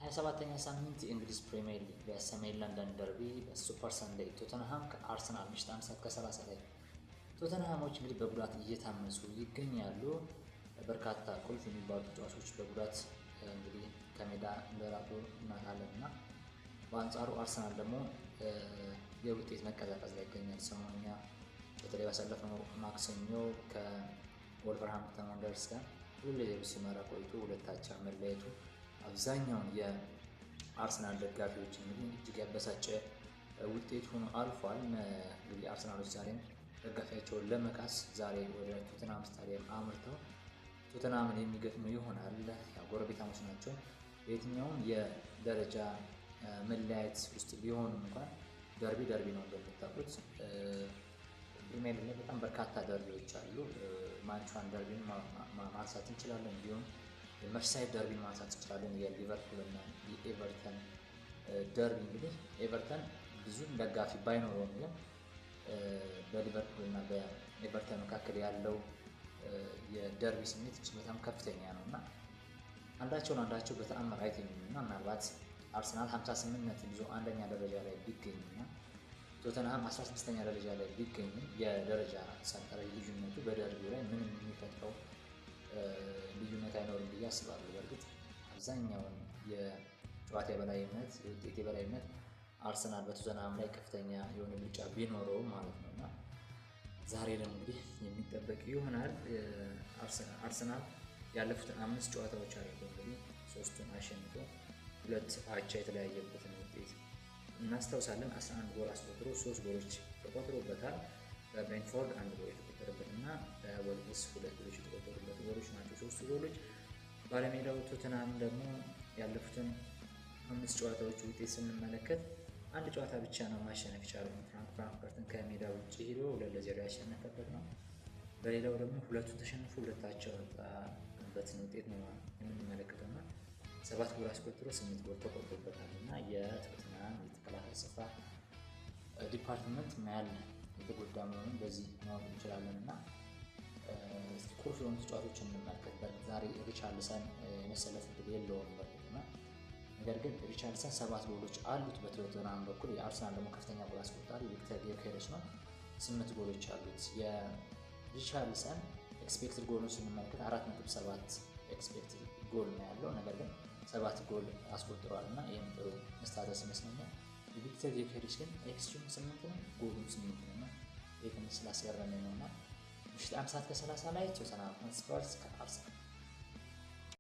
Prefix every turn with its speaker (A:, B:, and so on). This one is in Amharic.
A: 27ኛ ሳምንት የእንግሊዝ ፕሪሚየር ሊግ በሰሜን ለንደን ደርቢ በ Super Sunday ቶተንሃም ከአርሰናል ምሽት 1 ሰዓት ከ30 ላይ። ቶተንሃሞች እንግዲህ በጉዳት እየታመሱ ይገኛሉ። በርካታ ቁልፍ የሚባሉ ተጫዋቾች በጉዳት እንግዲህ ከሜዳ እንደራቁ እናውቃለን እና በአንጻሩ አርሰናል ደግሞ የውጤት መቀዛቀዝ ላይ ይገኛል። ሰሞኑኛ በተለይ ባሳለፍነው ማክሰኞ ከወልቨርሃምፕተን ወንደርስ ጋር 2-0 ሲመራ ቆይቶ 2 አቻ መለየቱ አብዛኛውን የአርሰናል ደጋፊዎች እንግዲህ እጅግ ያበሳጨ ውጤት ሆኖ አልፏል። እንግዲህ አርሰናሎች ዛሬም ደጋፊያቸውን ለመካስ ዛሬ ወደ ቶተንሃም ስታዲየም አምርተው ቶተንሃምን የሚገጥሙ ይሆናል። ያው ጎረቤታሞች ናቸው። በየትኛውም የደረጃ መለያየት ውስጥ ቢሆኑም እንኳን ደርቢ ደርቢ ነው እንደምታውቁት። ፕሪሚየር ሊግ ላይ በጣም በርካታ ደርቢዎች አሉ። ማንቹዋን ደርቢን ማንሳት እንችላለን። እንዲሁም የመርሳይድ ደርቢን ማንሳት እንችላለን። የሊቨርፑል እና የኤቨርተን ደርቢ፣ እንግዲህ ኤቨርተን ብዙም ደጋፊ ባይኖረውም ግን በሊቨርፑል እና በኤቨርተን መካከል ያለው የደርቢ ስሜት እጅግ በጣም ከፍተኛ ነው እና አንዳቸውን አንዳቸው በተአምር አይተኙም እና ምናልባት አርሰናል 58 ነጥብ ይዞ አንደኛ ደረጃ ላይ ቢገኝና ቶተንሃም 16ኛ ደረጃ ላይ ቢገኝም የደረጃ ሰንጠረዥ ልዩነቱ በደርቢው ላይ ምንም የሚፈጥረው ልዩነት አይኖርም ብዬ አስባለሁ። በእርግጥ አብዛኛውን የጨዋታ የበላይነት፣ የውጤት የበላይነት አርሰናል በቶተንሃም ላይ ከፍተኛ የሆነ ብልጫ ቢኖረውም ማለት ነው እና ዛሬ ደግሞ እንግዲህ የሚጠበቅ ይሆናል። አርሰናል ያለፉትን አምስት ጨዋታዎች አድርጎ እንግዲህ ሶስቱን አሸንፎ ሁለት አቻ የተለያየበትን ውጤት እናስታውሳለን። 11 ጎል አስቆጥሮ ሶስት ጎሎች ተቆጥሮበታል። በብሬንትፎርድ አንድ ጎል የተቆጠረበት እና በወልቭስ ሁለት ጎሎች የተቆጠሩበት ጎሎች ናቸው ሶስቱ ጎሎች። ባለሜዳው ቶተንሃም ደግሞ ያለፉትን አምስት ጨዋታዎች ውጤት ስንመለከት አንድ ጨዋታ ብቻ ነው ማሸነፍ የቻለው። ፍራንክፈርትን ከሜዳ ውጭ ሄዶ 2-0 ያሸነፈበት ነው። በሌላው ደግሞ ሁለቱን ተሸንፎ ሁለት አቻ የወጣበትን ውጤት ነው የምንመለከተው እና ሰባት ጎል አስቆጥሮ ስምንት ጎል ተቆጥሮበታል እና የቶተንሃም የተከላካይ ስፍራ department ምን ያህል የተጎዳ መሆኑን በዚህ ማወቅ እንችላለን እና እስኪ ቁልፍ የሆኑ ተጫዋቾችን እንመልከት። በእርግጥ ዛሬ ሪቻርልሰን የመሰለፍ ዕድል የለውም በእርግጥ እና ነገር ግን ሪቻርልሰን ሰባት ጎሎች አሉት በቶተንሃም በኩል። የአርሰናል ደግሞ ከፍተኛ ጎል አስቆጣሪ ቪክተር ዮኬሬስ ነው፣ ስምንት ጎሎች አሉት። የሪቻርልሰን expected ጎሉን ስንመለከት 4.7 expected goal ነው ያለው፣ ነገር ግን ሰባት ጎል አስቆጥሯል እና ይህም ጥሩ status ይመስለኛል። የቪክተር ዮኬሬስ ግን xG ም ስምንት ነው፣ ጎሉም ስምንት ነው እና ይህ ትንሽ ስላስገረመኝ ነው እና ምሽት 1 ሰዓት ከ30 ላይ ቶተንሃም ሆትስፐርስ ከአርሰናል።